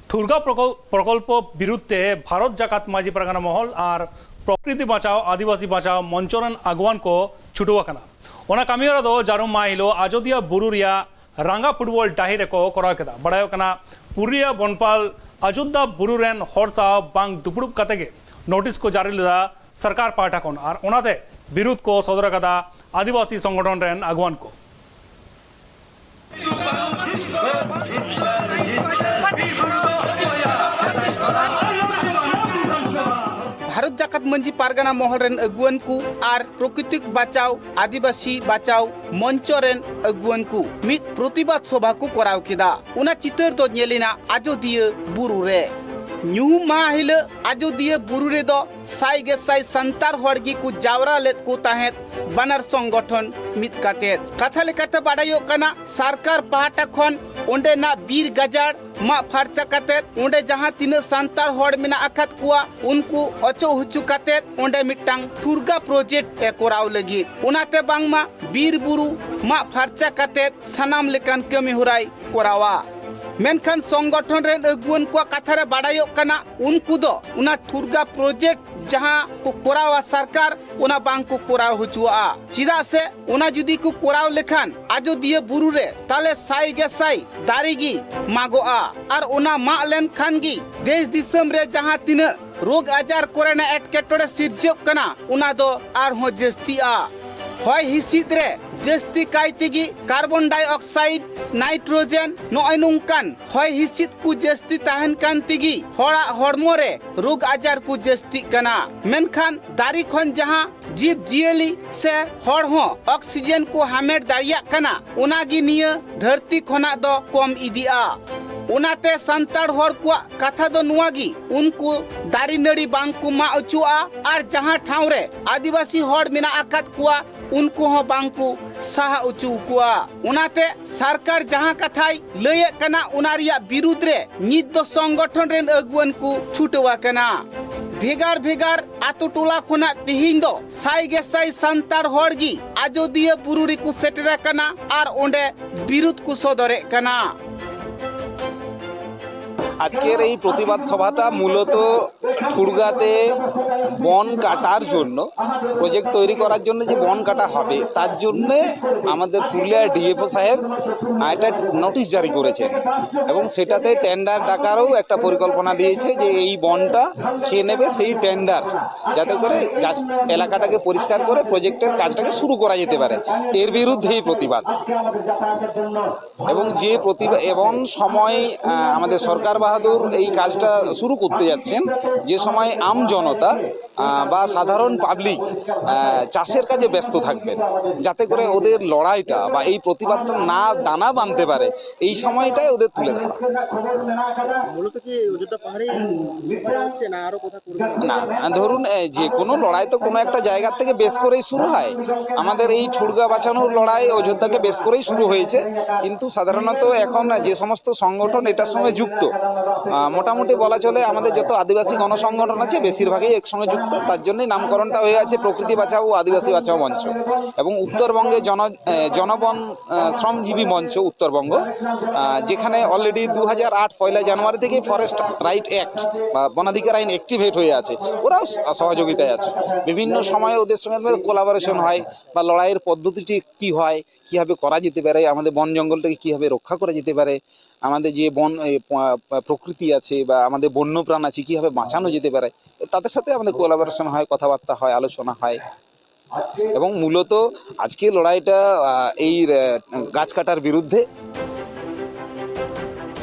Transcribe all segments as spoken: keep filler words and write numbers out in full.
ᱴᱷᱩᱨᱜᱟ ᱯᱨᱚᱠᱚᱞ-, ᱯᱨᱚᱠᱚᱞᱯᱚ ᱵᱤᱨᱩᱫᱷ ᱛᱮ ᱵᱷᱟᱨᱚᱛ ᱡᱟᱠᱟᱛ ᱢᱟᱹᱡᱷᱤ ᱯᱟᱨᱜᱟᱱᱟ ᱢᱚᱦᱚᱞ ᱟᱨ ᱯᱨᱚᱠᱨᱤᱛᱤ ᱵᱟᱸᱪᱟᱣ ᱟᱹᱫᱤᱵᱟᱹᱥᱤ ᱵᱟᱸᱪᱟᱣ ᱢᱚᱧᱪᱚ ᱨᱮᱱ ᱟᱹᱜᱩᱣᱟᱱ ᱠᱚ ᱪᱷᱩᱴᱟᱹᱣ ᱟᱠᱟᱱᱟ᱾ ᱚᱱᱟ ᱠᱟᱹᱢᱤᱦᱚᱨᱟ ᱫᱚ ᱡᱟᱹᱨᱩᱢ ᱢᱟᱦᱟ ᱦᱤᱞᱳᱜ ᱟᱡᱚᱫᱤᱭᱟᱹ ᱵᱩᱨᱩ ᱨᱮᱭᱟᱜ ᱨᱟᱸᱜᱟ ᱯᱷᱩᱴᱵᱚᱞ ᱰᱟᱹᱦᱤ ᱨᱮᱠᱚ ᱠᱚᱨᱟᱣ ᱠᱮᱫᱟ᱾ ᱵᱟᱲᱟᱭᱚᱜ ᱠᱟᱱᱟ, ᱯᱩᱨᱩᱞᱤᱭᱟᱹ ᱵᱚᱱᱯᱟᱞ ᱟᱡᱚᱫᱤᱭᱟᱹ ᱵᱩᱨᱩ ᱨᱮᱱ ᱦᱚᱲ ᱥᱟᱶ ᱵᱟᱝ ᱫᱩᱯᱲᱩᱵ ᱠᱟᱛᱮ ᱜᱮ ᱱᱳᱴᱤᱥ ᱠᱚ ᱡᱟᱹᱨᱤ ᱞᱮᱫᱟ ᱥᱚᱨᱠᱟᱨ ᱯᱟᱦᱴᱟ ᱠᱷᱚᱱ, ᱟᱨ ᱚᱱᱟᱛᱮ ᱵᱤᱨᱩᱫᱷ ᱠᱚ ᱥᱚᱫᱚᱨ ᱟᱠᱟᱫᱟ ᱟᱹᱫᱤᱵᱟᱹᱥᱤ ᱥᱚᱝᱜᱚᱴᱷᱚᱱ ᱨᱮᱱ ᱟᱹᱜᱩᱣᱟᱱ ᱠᱚ᱾ ᱵᱷᱟᱨᱚᱛ ᱡᱟᱠᱟᱛ ᱢᱟᱹᱡᱷᱤ ᱯᱟᱨᱜᱟᱱᱟ ᱢᱚᱦᱚᱞ ᱨᱮᱱ ᱟᱹᱜᱩᱣᱟᱹᱱ ᱠᱚ ᱟᱨ ᱯᱨᱚᱠᱨᱤᱛᱤᱠ ᱵᱟᱪᱟᱣ ᱟᱹᱫᱤᱵᱟᱹᱥᱤ ᱵᱟᱪᱟᱣ ᱢᱚᱧᱪᱚ ᱨᱮᱱ ᱟᱹᱜᱩᱣᱟᱹᱱ ᱠᱚ ᱢᱤᱫ ᱯᱨᱚᱛᱤᱵᱟᱫ ᱥᱚᱵᱷᱟ ᱠᱚ ᱠᱚᱨᱟᱣ ᱠᱮᱫᱟ᱾ ᱚᱱᱟ ᱪᱤᱛᱟᱹᱨ ᱫᱚ ᱧᱮᱞ ᱮᱱᱟ ᱟᱡᱚᱫᱤᱭᱟᱹ ᱵᱩᱨᱩ ᱨᱮ᱾ ᱧᱩᱦᱩᱢ ᱢᱟᱦᱟ ᱦᱤᱞᱳᱜ ᱟᱡᱚᱫᱤᱭᱟᱹ ᱵᱩᱨᱩ ᱨᱮᱫᱚ ᱥᱟᱭ ᱜᱮᱥᱟᱭ ᱥᱟᱱᱛᱟᱲ ᱦᱚᱲ ᱜᱮᱠᱚ ᱡᱟᱣᱨᱟ ᱞᱮᱫ ᱠᱚ ᱛᱟᱦᱮᱸᱫ, ᱵᱟᱱᱟᱨ ᱥᱚᱝᱜᱚᱴᱷᱚᱱ ᱢᱤᱫ ᱠᱟᱛᱮᱫ᱾ ᱠᱟᱛᱷᱟ ᱞᱮᱠᱟᱛᱮ ᱵᱟᱰᱟᱭᱚᱜ ᱠᱟᱱᱟ, ᱥᱚᱨᱠᱟᱨ ᱯᱟᱦᱴᱟ ᱠᱷᱚᱱ ᱚᱸᱰᱮᱱᱟᱜ ᱵᱤᱨ ᱜᱟᱡᱟᱲ ᱢᱟᱜ ᱯᱷᱟᱨᱪᱟ ᱠᱟᱛᱮᱫ, ᱚᱸᱰᱮ ᱡᱟᱦᱟᱸ ᱛᱤᱱᱟᱹᱜ ᱥᱟᱱᱛᱟᱲ ᱦᱚᱲ ᱢᱮᱱᱟᱜ ᱟᱠᱟᱫ ᱠᱚᱣᱟ, ᱩᱱᱠᱩ ᱚᱪᱚᱜ ᱦᱚᱪᱚ ᱠᱟᱛᱮᱫ ᱚᱸᱰᱮ ᱢᱤᱫᱴᱟᱝ ᱴᱷᱩᱨᱜᱟ ᱯᱨᱚᱡᱮᱠᱴ ᱮ ᱠᱚᱨᱟᱣ ᱞᱟᱹᱜᱤᱫ᱾ ᱚᱱᱟᱛᱮ ᱵᱟᱝᱢᱟ ᱵᱤᱨ ᱵᱩᱨᱩ ᱢᱟᱜ ᱯᱷᱟᱨᱪᱟ ᱠᱟᱛᱮᱫ ᱥᱟᱱᱟᱢ ᱞᱮᱠᱟᱱ ᱠᱟᱹᱢᱤ ᱦᱚᱨᱟᱭ ᱠᱚᱨᱟᱣᱟ᱾ ᱢᱮᱱᱠᱷᱟᱱ ᱥᱚᱝᱜᱚᱴᱷᱚᱱ ᱨᱮᱱ ᱟᱹᱜᱩᱣᱟᱹᱱ ᱠᱚᱣᱟᱜ ᱠᱟᱛᱷᱟ ᱨᱮ ᱵᱟᱰᱟᱭᱚᱜ ᱠᱟᱱᱟ, ᱩᱱᱠᱩ ᱫᱚ ᱚᱱᱟ ᱴᱷᱩᱨᱜᱟ ᱯᱨᱚᱡᱮᱠᱴ ᱡᱟᱦᱟᱸ ᱠᱚ ᱠᱚᱨᱟᱣᱟ ᱥᱚᱨᱠᱟᱨ, ᱚᱱᱟ ᱵᱟᱝ ᱠᱚ ᱠᱚᱨᱟᱣ ᱦᱚᱪᱚᱣᱟᱜᱼᱟ᱾ ᱪᱮᱫᱟᱜ ᱥᱮ ᱚᱱᱟ ᱡᱩᱫᱤ ᱠᱚ ᱠᱚᱨᱟᱣ ᱞᱮᱠᱷᱟᱱ ᱟᱡᱚᱫᱤᱭᱟᱹ ᱵᱩᱨᱩ ᱨᱮ ᱛᱟᱦᱞᱮ ᱥᱟᱭ ᱜᱮᱥᱟᱭ ᱫᱟᱨᱮ ᱜᱮ ᱢᱟᱜᱚᱜᱼᱟ, ᱟᱨ ᱚᱱᱟ ᱢᱟᱜ ᱞᱮᱱᱠᱷᱟᱱ ᱜᱮ ᱫᱮᱥ ᱫᱤᱥᱚᱢ ᱨᱮ ᱡᱟᱦᱟᱸ ᱛᱤᱱᱟᱹᱜ ᱨᱳᱜᱽ ᱟᱡᱟᱨ ᱠᱚᱨᱮᱱᱟᱜ ᱮᱴᱠᱮᱴᱚᱬᱮ ᱥᱤᱨᱡᱟᱹᱜ ᱠᱟᱱᱟ, ᱚᱱᱟ ᱫᱚ ᱟᱨᱦᱚᱸ ᱡᱟᱹᱥᱛᱤᱜᱼᱟ᱾ ᱦᱚᱭ ᱦᱤᱸᱥᱤᱫ ᱨᱮ ᱡᱟᱹᱥᱛᱤ ᱠᱟᱭ ᱛᱮᱜᱮ ᱠᱟᱨᱵᱚᱱ ᱰᱟᱭ ᱚᱠᱥᱟᱭᱤᱰ, ᱱᱟᱭᱴᱨᱳᱡᱮᱱ, ᱱᱚᱜᱼᱚᱭ ᱱᱚᱝᱠᱟᱱ ᱦᱚᱭ ᱦᱤᱸᱥᱤᱫ ᱠᱚ ᱡᱟᱹᱥᱛᱤ ᱛᱟᱦᱮᱱ ᱠᱟᱱ ᱛᱮᱜᱮ ᱦᱚᱲᱟᱜ ᱦᱚᱲᱢᱚ ᱨᱮ ᱨᱳᱜᱽ ᱟᱡᱟᱨ ᱠᱚ ᱡᱟᱹᱥᱛᱤᱜ ᱠᱟᱱᱟ᱾ ᱢᱮᱱᱠᱷᱟᱱ ᱫᱟᱨᱮ ᱠᱷᱚᱱ ᱡᱟᱦᱟᱸ ᱡᱤᱵᱽ ᱡᱤᱭᱟᱹᱞᱤ ᱥᱮ ᱦᱚᱲ ᱦᱚᱸ ᱚᱠᱥᱤᱡᱮᱱ ᱠᱚ ᱦᱟᱢᱮᱴ ᱫᱟᱲᱮᱭᱟᱜ ᱠᱟᱱᱟ, ᱚᱱᱟ ᱜᱮ ᱱᱤᱭᱟᱹ ᱫᱷᱟᱹᱨᱛᱤ ᱠᱷᱚᱱᱟᱜ ᱫᱚ ᱠᱚᱢ ᱤᱫᱤᱜᱼᱟ᱾ ᱚᱱᱟᱛᱮ ᱥᱟᱱᱛᱟᱲ ᱦᱚᱲ ᱠᱚᱣᱟᱜ ᱠᱟᱛᱷᱟ ᱫᱚ ᱱᱚᱣᱟ ᱜᱮ, ᱩᱱᱠᱩ ᱫᱟᱨᱮ ᱱᱟᱹᱲᱤ ᱵᱟᱝ ᱠᱚ ᱢᱟᱜ ᱚᱪᱚᱣᱟᱜᱼᱟ, ᱟᱨ ᱡᱟᱦᱟᱸ ᱴᱷᱟᱶ ᱨᱮ ᱟᱹᱫᱤᱵᱟᱹᱥᱤ ᱦᱚᱲ ᱢᱮᱱᱟᱜ ᱟᱠᱟᱫ ᱠᱚᱣᱟ, ᱩᱱᱠᱩ ᱦᱚᱸ ᱵᱟᱝ ᱠᱚ ᱥᱟᱦᱟ ᱚᱪᱚ ᱟᱠᱚᱣᱟ᱾ ᱚᱱᱟᱛᱮ ᱥᱚᱨᱠᱟᱨ ᱡᱟᱦᱟᱸ ᱠᱟᱛᱷᱟᱭ ᱞᱟᱹᱭᱮᱫ ᱠᱟᱱᱟ, ᱚᱱᱟ ᱨᱮᱭᱟᱜ ᱵᱤᱨᱩᱫᱽ ᱨᱮ ᱱᱤᱛ ᱫᱚ ᱥᱚᱝᱜᱚᱴᱷᱚᱱ ᱨᱮᱱ ᱟᱹᱜᱩᱣᱟᱹᱱ ᱠᱚ ᱪᱷᱩᱴᱟᱹᱣ ᱟᱠᱟᱱᱟ᱾ ᱵᱷᱮᱜᱟᱨ ᱵᱷᱮᱜᱟᱨ ᱟᱛᱳ ᱴᱚᱞᱟ ᱠᱷᱚᱱᱟᱜ ᱛᱮᱦᱮᱧ ᱫᱚ ᱥᱟᱭ ᱜᱮᱥᱟᱭ ᱥᱟᱱᱛᱟᱲ ᱦᱚᱲ ᱜᱮ ᱟᱡᱚᱫᱤᱭᱟᱹ ᱵᱩᱨᱩ ᱨᱮᱠᱚ ᱥᱮᱴᱮᱨ ᱟᱠᱟᱱᱟ ᱟᱨ ᱚᱸᱰᱮ ᱵᱤᱨᱩᱫᱽ ᱠᱚ ᱥᱚᱫᱚᱨᱮᱫ ᱠᱟᱱᱟ᱾ আজকের এই প্রতিবাদ সভাটা মূলত ঠুড়গাতে বন কাটার জন্য, প্রজেক্ট তৈরি করার জন্য যে বন কাটা হবে, তার জন্য আমাদের পুরুলিয়ার ডিএফও সাহেব একটা নোটিশ জারি করেছেন এবং সেটাতে টেন্ডার ডাকারও একটা পরিকল্পনা দিয়েছে যে এই বনটা খেয়ে নেবে সেই টেন্ডার, যাতে করে গাছ এলাকাটাকে পরিষ্কার করে প্রজেক্টের কাজটাকে শুরু করা যেতে পারে। এর বিরুদ্ধেই প্রতিবাদ। এবং যে প্রতিবাদ, এমন সময় আহ, আমাদের সরকার বাহাদুর এই কাজটা শুরু করতে যাচ্ছেন, যে সময় আম জনতা আহ, বা সাধারণ পাবলিক চাষের কাজে ব্যস্ত থাকবেন, যাতে করে ওদের লড়াইটা বা এই প্রতিবাদটা না দানা বাঁধতে পারে, এই সময়টাই ওদের তুলে ধরা। মূলত কি অযোধ্যা পাহাড়েই হচ্ছে না আরো কোথাও করবে? না, ধরুন, এ, যে কোনো লড়াই তো কোনো একটা জায়গা থেকে বেস করেই শুরু হয়। আমাদের এই ঠুড়গা বাঁচানোর লড়াই অযোধ্যাকে বেস করেই শুরু হয়েছে, কিন্তু সাধারণত এখন যে সমস্ত সংগঠন এটার সঙ্গে যুক্ত, আহ, মোটামুটি বলা চলে আমাদের যত আদিবাসী গণসংগঠন আছে বেশিরভাগই একসঙ্গে যুক্ত, তার জন্যই নামকরণটা হয়ে আছে প্রকৃতি বাঁচাও ও আদিবাসী বাঁচাও মঞ্চ। এবং উত্তরবঙ্গে জন এ, জনবন আহ, শ্রমজীবী মঞ্চ উত্তরবঙ্গ, আহ, যেখানে অলরেডি দু হাজার আট পয়লা জানুয়ারি থেকে ফরেস্ট রাইট অ্যাক্ট বা বনাধিকার আইন অ্যাক্টিভেট হয়ে আছে, ওরাও স- সহযোগিতায় আছে। বিভিন্ন সময় ওদের সঙ্গে কোলাবোরেশন হয় বা লড়াইয়ের পদ্ধতিটি কী হয়, কীভাবে করা যেতে পারে, আমাদের বন জঙ্গলটাকে কীভাবে রক্ষা করা যেতে পারে, আমাদের যে বন এ, প- প- প্রকৃতি আছে বা আমাদের বন্যপ্রাণ আছে কীভাবে বাঁচানো যেতে পারে, তাদের সাথে আমাদের কোলাবোরেশন হয়, কথাবার্তা হয়, আলোচনা হয়। এবং মূলত আজকে লড়াইটা আহ, এই আহ, গাছ কাটার বিরুদ্ধে।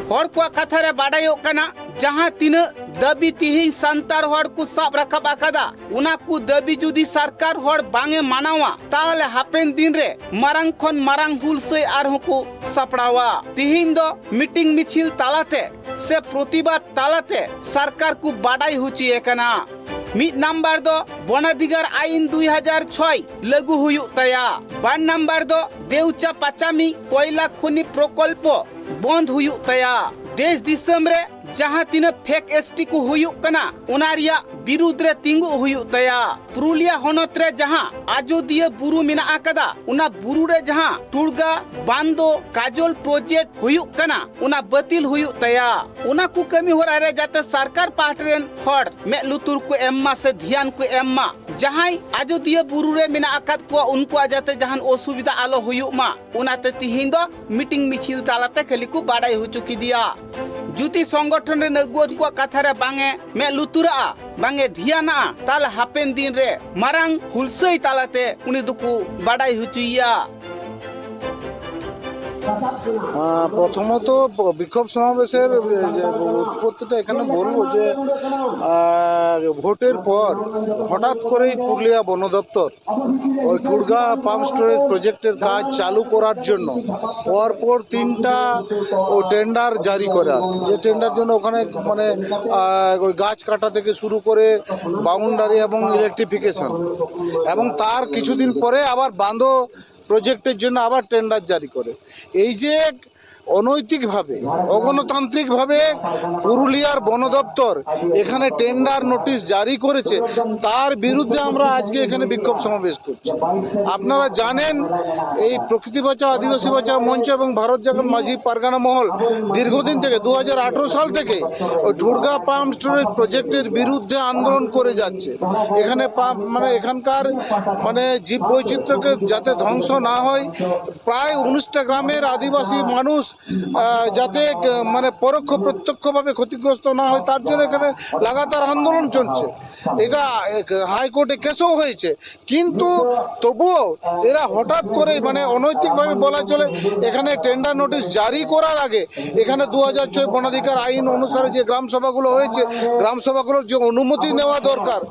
ᱦᱚᱲ ᱠᱚᱣᱟᱜ ᱠᱟᱛᱷᱟ ᱨᱮ ᱵᱟᱰᱟᱭᱚᱜ ᱠᱟᱱᱟ, ᱡᱟᱦᱟᱸ ᱛᱤᱱᱟᱹᱜ ᱫᱟᱹᱵᱤ ᱛᱤᱦᱤᱧ ᱥᱟᱱᱛᱟᱲ ᱦᱚᱲ ᱠᱚ ᱥᱟᱵ ᱨᱟᱠᱟᱵ ᱟᱠᱟᱫᱟ, ᱚᱱᱟ ᱠᱚ ᱫᱟᱹᱵᱤ ᱡᱩᱫᱤ ᱥᱚᱨᱠᱟᱨ ᱦᱚᱲ ᱵᱟᱝ ᱮ ᱢᱟᱱᱟᱣᱟ, ᱛᱟᱦᱚᱞᱮ ᱦᱟᱯᱮᱱ ᱫᱤᱱ ᱨᱮ ᱢᱟᱨᱟᱝ ᱠᱷᱚᱱ ᱢᱟᱨᱟᱝ ᱦᱩᱞᱥᱟᱹᱭ ᱟᱨᱦᱚᱸ ᱠᱚ ᱥᱟᱯᱲᱟᱣᱟ᱾ ᱛᱤᱦᱤᱧ ᱫᱚ ᱢᱤᱴᱤᱝ ᱢᱤᱪᱷᱤᱞ ᱛᱟᱞᱟᱛᱮ ᱥᱮ ᱯᱨᱚᱛᱤᱵᱟᱫ ᱛᱟᱞᱟᱛᱮ ᱥᱚᱨᱠᱟᱨ ᱠᱚ ᱵᱟᱰᱟᱭ ᱦᱚᱪᱚᱭᱮ ᱠᱟᱱᱟ᱾ ᱢᱤᱫ ᱱᱟᱢᱵᱟᱨ ᱫᱚ ᱵᱚᱱᱟᱫᱷᱤᱠᱟᱨ ᱟᱭᱤᱱ ᱫᱩᱭ ᱦᱟᱡᱟᱨ ᱪᱷᱚᱭ ᱞᱟᱹᱜᱩ ᱦᱩᱭᱩᱜ ᱛᱟᱭᱟ᱾ ᱵᱟᱨ ᱱᱟᱢᱵᱟᱨ ᱫᱚ ᱫᱮᱣᱪᱟ ᱯᱟᱪᱟᱢᱤ ᱠᱚᱭᱞᱟ ᱠᱷᱚᱱᱤ ᱯᱨᱚᱠᱚᱞᱯᱚ ᱵᱚᱱᱫ ᱦᱩᱭᱩᱜ ᱛᱟᱭᱟ᱾ ᱫᱮᱥ ᱫᱤᱥᱚᱢ ᱨᱮ ᱡᱟᱦᱟᱸ ᱛᱤᱱᱟᱹᱜ ᱯᱷᱮᱠ ᱮᱥᱴᱤ ᱠᱚ ᱦᱩᱭᱩᱜ ᱠᱟᱱᱟ, ᱚᱱᱟ ᱨᱮᱭᱟᱜ ᱵᱤᱨᱩᱫᱽ ᱨᱮ ᱛᱤᱸᱜᱩᱜ ᱦᱩᱭᱩᱜ ᱛᱟᱭᱟ᱾ ᱯᱩᱨᱩᱞᱤᱭᱟ ᱦᱚᱱᱚᱛ ᱨᱮ ᱡᱟᱦᱟᱸ ᱟᱡᱚᱫᱤᱭᱟᱹ ᱵᱩᱨᱩ ᱢᱮᱱᱟᱜ ᱟᱠᱟᱫᱟ, ᱚᱱᱟ ᱵᱩᱨᱩ ᱨᱮ ᱡᱟᱦᱟᱸ ᱴᱩᱲᱜᱟ ᱵᱟᱸᱫᱚ ᱠᱟᱡᱚᱞ ᱯᱨᱚᱡᱮᱠᱴ ᱦᱩᱭᱩᱜ ᱠᱟᱱᱟ, ᱚᱱᱟ ᱵᱟᱹᱛᱤᱞ ᱦᱩᱭᱩᱜ ᱛᱟᱭᱟ᱾ ᱚᱱᱟ ᱠᱚ ᱠᱟᱹᱢᱤ ᱦᱚᱨᱟ ᱨᱮ ᱡᱟᱛᱮ ᱥᱚᱨᱠᱟᱨ ᱯᱟᱦᱴᱟ ᱨᱮᱱ ᱦᱚᱲ ᱢᱮᱫ ᱞᱩᱛᱩᱨ ᱠᱚ ᱮᱢ ᱢᱟ ᱥᱮ ᱫᱷᱮᱭᱟᱱ ᱠᱚ ᱮᱢ ᱢᱟ᱾ ᱡᱟᱦᱟᱸᱭ ᱟᱡᱚᱫᱤᱭᱟᱹ ᱵᱩᱨᱩ ᱨᱮ ᱢᱮᱱᱟᱜ ᱟᱠᱟᱫ ᱠᱚᱣᱟ, ᱩᱱᱠᱩᱣᱟᱜ ᱡᱟᱛᱮ ᱡᱟᱦᱟᱱ ᱚᱥᱩᱵᱤᱫᱷᱟ ᱟᱞᱚ ᱦᱩᱭᱩᱜ ᱢᱟ, ᱚᱱᱟᱛᱮ ᱛᱤᱦᱤᱧ ᱫᱚ ᱢᱤᱴᱤᱝ ᱢᱤᱪᱷᱤᱞ ᱛᱟᱞᱟᱛᱮ ᱠᱷᱟᱹᱞᱤ ᱠᱚ ᱵᱟᱰᱟᱭ ᱦᱚᱪᱚ ᱠᱮᱫᱮᱭᱟ᱾ ᱡᱩᱫᱤ ᱥᱚᱝᱜᱚᱴᱷᱚᱱ ᱨᱮᱱ ᱟᱹᱜᱩᱣᱟᱹᱱ ᱠᱚᱣᱟᱜ ᱠᱟᱛᱷᱟ ᱨᱮ ᱵᱟᱝ ᱮ ᱢᱮᱫ ᱞᱩᱛᱩᱨᱟᱜᱼᱟ, ᱵᱟᱝ ᱮ ᱫᱷᱮᱭᱟᱱᱟᱜᱼᱟ, ᱛᱟᱦᱞᱮ ᱦᱟᱯᱮᱱ ᱫᱤᱱ ᱨᱮ ᱢᱟᱨᱟᱝ ᱦᱩᱞᱥᱟᱹᱭ ᱛᱟᱞᱟᱛᱮ ᱩᱱᱤ ᱫᱚᱠᱚ ᱵᱟᱰᱟᱭ ᱦᱚᱪᱚᱭᱮᱭᱟ᱾ আহ, প্রথমত ব-, বিক্ষোভ সমাবেশের যে উৎপত্তিটা এখানে বলবো যে, আহ, ভোটের পর হঠাৎ করেই পুরুলিয়া বন দপ্তর ওই টুড়গা পাম্প স্টোরেজ প্রজেক্টের কাজ চালু করার জন্য পরপর তিনটা ও টেন্ডার জারি করে, আর যে টেন্ডার জন্য ওখানে মানে, আহ, ওই গাছ কাটা থেকে শুরু করে বাউন্ডারি এবং ইলেকট্রিফিকেশন, এবং তার কিছুদিন পরে আবার বাঁধো প্রজেক্টের জন্য আবার টেন্ডার জারি করে। এই যে এক অনৈতিকভাবে, অগণতান্ত্রিকভাবে পুরুলিয়ার বন দপ্তর এখানে টেন্ডার নোটিশ জারি করেছে, তার বিরুদ্ধে আমরা আজকে এখানে বিক্ষোভ সমাবেশ করছি। আপনারা জানেন, এই প্রকৃতি বাঁচাও, আদিবাসী বাঁচাও মঞ্চ এবং ভারত জাগান মাঝি পারগানা মহল দীর্ঘদিন থেকে, দু হাজার আঠারো সাল থেকে ওই টুড়গা পাম্প স্টোরেজ প্রজেক্টের বিরুদ্ধে আন্দোলন করে যাচ্ছে। এখানে পাম্প, মানে, এখানকার, মানে, জীব বৈচিত্র্যকে যাতে ধ্বংস না হয়, প্রায় উনিশটা গ্রামের আদিবাসী মানুষ, আহ, যাতে, আহ, মানে, পরোক্ষ প্রত্যক্ষভাবে ক্ষতিগ্রস্ত না হয়, তার জন্য এখানে লাগাতার আন্দোলন চলছে। এটা, আহ, হাইকোর্টে কেসও হয়েছে, কিন্তু তবুও এরা হঠাৎ করে, মানে, অনৈতিকভাবে বলা চলে, এখানে টেন্ডার নোটিশ জারি করার আগে এখানে দু হাজার ছয় বনাধিকার আইন অনুসারে যে গ্রাম সভাগুলো হয়েছে, গ্রাম সভাগুলোর যে অনুমতি নেওয়া দরকার,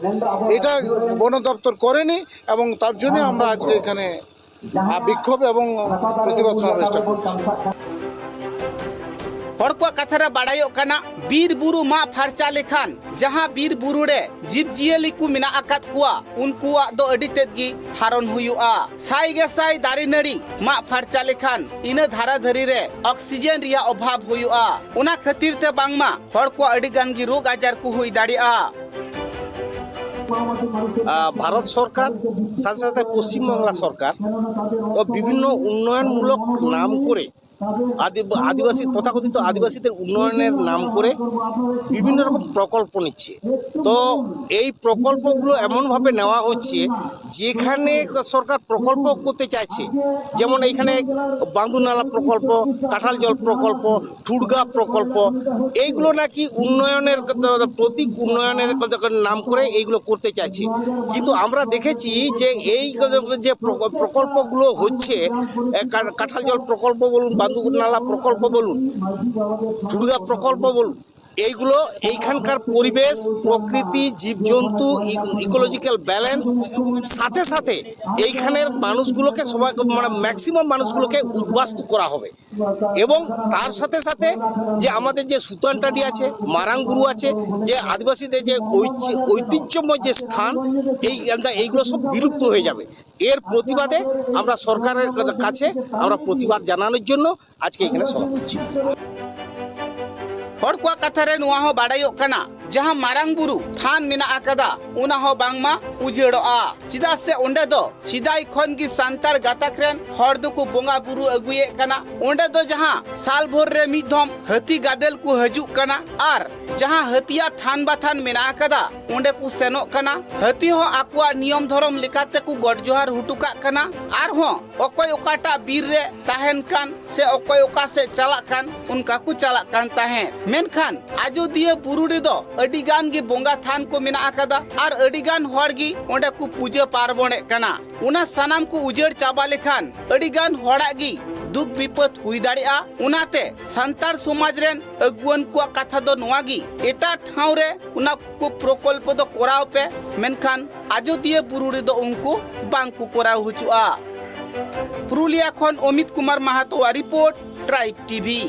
এটা বন দপ্তর করেনি, এবং তার জন্য আমরা আজকে এখানে, আহ, বিক্ষোভ এবং প্রতিবাদ সমাবেশটা করছি। ᱦᱚᱲ ᱠᱚᱣᱟᱜ ᱠᱟᱛᱷᱟ ᱨᱮ ᱵᱟᱲᱟᱭᱚᱜ ᱠᱟᱱᱟ, ᱵᱤᱨ ᱵᱩᱨᱩ ᱢᱟᱜ ᱯᱷᱟᱨᱪᱟ ᱞᱮᱠᱷᱟᱱ ᱡᱟᱦᱟᱸ ᱵᱤᱨ ᱵᱩᱨᱩ ᱨᱮ ᱡᱤᱵᱽ ᱡᱤᱭᱟᱹᱞᱤ ᱠᱚ ᱢᱮᱱᱟᱜ ᱟᱠᱟᱫ ᱠᱚᱣᱟ, ᱩᱱᱠᱩᱣᱟᱜ ᱫᱚ ᱟᱹᱰᱤ ᱛᱮᱫ ᱜᱮ ᱦᱟᱨᱚᱱ ᱦᱩᱭᱩᱜᱼᱟ᱾ ᱥᱟᱭ ᱜᱮᱥᱟᱭ ᱫᱟᱨᱮ ᱱᱟᱹᱲᱤ ᱢᱟᱜ ᱯᱷᱟᱨᱪᱟ ᱞᱮᱠᱷᱟᱱ ᱤᱱᱟᱹ ᱫᱷᱟᱨᱟ ᱫᱷᱟᱹᱨᱤ ᱨᱮ ᱚᱠᱥᱤᱡᱮᱱ ᱨᱮᱭᱟᱜ ᱚᱵᱷᱟᱵᱽ ᱦᱩᱭᱩᱜᱼᱟ᱾ ᱚᱱᱟ ᱠᱷᱟᱹᱛᱤᱨ ᱛᱮ ᱵᱟᱝᱢᱟ ᱦᱚᱲ ᱠᱚᱣᱟᱜ ᱟᱹᱰᱤ ᱜᱟᱱ ᱜᱮ ᱨᱳᱜᱽ ᱟᱡᱟᱨ ᱠᱚ ᱦᱩᱭ ᱫᱟᱲᱮᱭᱟᱜᱼᱟ᱾ ᱟᱨ ᱵᱷᱟᱨᱚᱛ ᱥᱚᱨᱠᱟᱨ ᱥᱟᱶᱛᱮ ᱥᱟᱶᱛᱮ ᱯᱚᱥᱪᱤᱢ ᱵᱟᱝᱞᱟ ᱥᱚᱨᱠᱟᱨ ᱫᱚ ᱵᱤᱵᱷᱤᱱᱱᱚ ᱩᱱᱱᱚᱭᱚᱱᱢᱩᱞᱚᱠ ᱱᱟᱢ ᱠᱚᱨᱮ ᱟᱫᱤ-, ᱟᱹᱫᱤᱵᱟᱹᱥᱤ, ᱛᱚᱛᱷᱟᱠᱚᱛᱷᱤᱛ ᱟᱹᱫᱤᱵᱟᱹᱥᱤদের উন্নয়নের নাম করে বিভিন্ন রকম প্রকল্প নিচ্ছে। তো এই প্রকল্পগুলো এমনভাবে নেওয়া হচ্ছে, যেখানে সরকার প্রকল্প করতে চাইছে, যেমন এইখানে বান্দুনালা প্রকল্প, কাঁঠাল জল প্রকল্প, ঠুড়গা প্রকল্প, এইগুলো নাকি উন্নয়নের প্রতীক, উন্নয়নের নাম করে এইগুলো করতে চাইছে। কিন্তু আমরা দেখেছি যে এই যে প্রক-, প্রকল্পগুলো হচ্ছে, এ, কা-, কাঁঠাল জল প্রকল্প বলুন, বান্দুনালা প্রকল্প বলুন, ঠুড়গা প্রকল্প বলুন, এইগুলো এইখানকার পরিবেশ, প্রকৃতি, জীবজন্তু, ইকোলজিক্যাল ব্যালেন্স, সাথে সাথে এইখানের মানুষগুলোকে সবাই, মানে, ম্যাক্সিমাম মানুষগুলোকে উদ্বাস্তু করা হবে। এবং তার সাথে সাথে যে আমাদের যে সুতানটাঁড়ি আছে, মারাং বুরু আছে, যে আদিবাসীদের যে ঐচি-, ঐতিহ্যময় যে স্থান, এই, এইগুলো সব বিলুপ্ত হয়ে যাবে। এর প্রতিবাদে আমরা সরকারের কাছে আমরা প্রতিবাদ জানানোর জন্য আজকে এখানে সভা করছি। ᱦᱚᱲ ᱠᱚᱣᱟᱜ ᱠᱟᱛᱷᱟ ᱨᱮ ᱱᱚᱣᱟ ᱦᱚᱸ ᱵᱟᱰᱟᱭᱚᱜ ᱠᱟᱱᱟ, ᱡᱟᱦᱟᱸ ᱢᱟᱨᱟᱝ ᱵᱩᱨᱩ ᱛᱷᱟᱱ ᱢᱮᱱᱟᱜ ᱟᱠᱟᱫᱟ, ᱚᱱᱟ ᱦᱚᱸ ᱵᱟᱝᱢᱟ ᱩᱡᱟᱹᱲᱚᱜᱼᱟ᱾ ᱪᱮᱫᱟᱜ ᱥᱮ ᱚᱸᱰᱮ ᱫᱚ ᱥᱮᱫᱟᱭ ᱠᱷᱚᱱ ᱜᱮ ᱥᱟᱱᱛᱟᱲ ᱜᱟᱛᱟᱠ ᱨᱮᱱ ᱦᱚᱲ ᱫᱚᱠᱚ ᱵᱚᱸᱜᱟ ᱵᱩᱨᱩ ᱟᱹᱜᱩᱭᱮᱫ ᱠᱟᱱᱟ᱾ ᱚᱸᱰᱮ ᱫᱚ ᱡᱟᱦᱟᱸ ᱥᱟᱞ ᱵᱷᱳᱨ ᱨᱮ ᱢᱤᱫ ᱫᱷᱚᱢ ᱦᱟᱹᱛᱤ ᱜᱟᱫᱮᱞ ᱠᱚ ᱦᱤᱡᱩᱜ ᱠᱟᱱᱟ ᱟᱨ ᱡᱟᱦᱟᱸ ᱦᱟᱹᱛᱤᱭᱟᱜ ᱛᱷᱟᱱ ᱵᱟᱛᱷᱟᱱ ᱢᱮᱱᱟᱜ ᱟᱠᱟᱫᱟ, ᱚᱸᱰᱮ ᱠᱚ ᱥᱮᱱᱚᱜ ᱠᱟᱱᱟ᱾ ᱦᱟᱹᱛᱤ ᱦᱚᱸ ᱟᱠᱚᱣᱟᱜ ᱱᱤᱭᱚᱢ ᱫᱷᱚᱨᱚᱢ ᱞᱮᱠᱟᱛᱮ ᱠᱚ ᱜᱚᱰ ᱡᱚᱦᱟᱨ ᱦᱚᱴᱚ ᱠᱟᱜ ᱠᱟᱱᱟ᱾ ᱟᱨᱦᱚᱸ ᱚᱠᱚᱭ ᱚᱠᱟᱴᱟᱜ ᱵᱤᱨ ᱨᱮ ᱛᱟᱦᱮᱱ ᱠᱟᱱ ᱥᱮ ᱚᱠᱚᱭ ᱚᱠᱟ ᱥᱮᱫ ᱪᱟᱞᱟᱜ ᱠᱟᱱ, ᱚᱱᱠᱟ ᱠᱚ ᱪᱟᱞᱟᱜ ᱠᱟᱱ ᱛᱟᱦᱮᱸᱫ᱾ ᱢᱮᱱᱠᱷᱟᱱ ᱟᱡᱳᱫᱤᱭᱟᱹ ᱵᱩᱨᱩ ᱨᱮᱫᱚ ᱟᱹᱰᱤ ᱜᱟᱱ ᱜᱮ ᱵᱚᱸᱜᱟ ᱛᱷᱟᱱ ᱠᱚ ᱢᱮᱱᱟᱜ ᱟᱠᱟᱫᱟ ᱟᱨ ᱟᱹᱰᱤ ᱜᱟᱱ ᱦᱚᱲ ᱜᱮ ᱚᱸᱰᱮ ᱠᱚ ᱯᱩᱡᱟᱹ ᱯᱟᱨᱵᱚᱱᱮᱫ ᱠᱟᱱᱟ᱾ ᱚᱱᱟ ᱥᱟᱱᱟᱢ ᱠᱚ ᱩᱡᱟᱹᱲ ᱪᱟᱵᱟ ᱞᱮᱠᱷᱟᱱ ᱟᱹᱰᱤ ᱜᱟᱱ ᱦᱚᱲᱟᱜ ᱜᱮ ᱫᱩᱠ ᱵᱤᱯᱚᱫ ᱦᱩᱭ ᱫᱟᱲᱮᱭᱟᱜᱼᱟ᱾ ᱚᱱᱟᱛᱮ ᱥᱟᱱᱛᱟᱲ ᱥᱚᱢᱟᱡᱽ ᱨᱮᱱ ᱟᱹᱜᱩᱣᱟᱹᱱ ᱠᱚᱣᱟᱜ ᱠᱟᱛᱷᱟ ᱫᱚ ᱱᱚᱣᱟ ᱜᱮ, ᱮᱴᱟᱜ ᱴᱷᱟᱶ ᱨᱮ ᱚᱱᱟ ᱠᱚ ᱯᱨᱚᱠᱚᱞᱯᱚ ᱫᱚ ᱠᱚᱨᱟᱣ ᱯᱮ, ᱢᱮᱱᱠᱷᱟᱱ ᱟᱡᱳᱫᱤᱭᱟᱹ ᱵᱩᱨᱩ ᱨᱮᱫᱚ ᱩᱱᱠᱩ ᱵᱟᱝ ᱠᱚ ᱠᱚᱨᱟᱣ ᱦᱚᱪᱚᱜᱼᱟ᱾ ᱯᱩᱨᱩᱞᱤᱭᱟ ᱠᱷᱚᱱ ᱚᱢᱤᱛ ᱠᱩᱢᱟᱨ ᱢᱟᱦᱟᱛᱚᱣᱟᱜ ᱨᱤᱯᱳᱨᱴ, ᱴᱨᱟᱭᱤᱵᱽ ᱴᱤᱵᱷᱤ᱾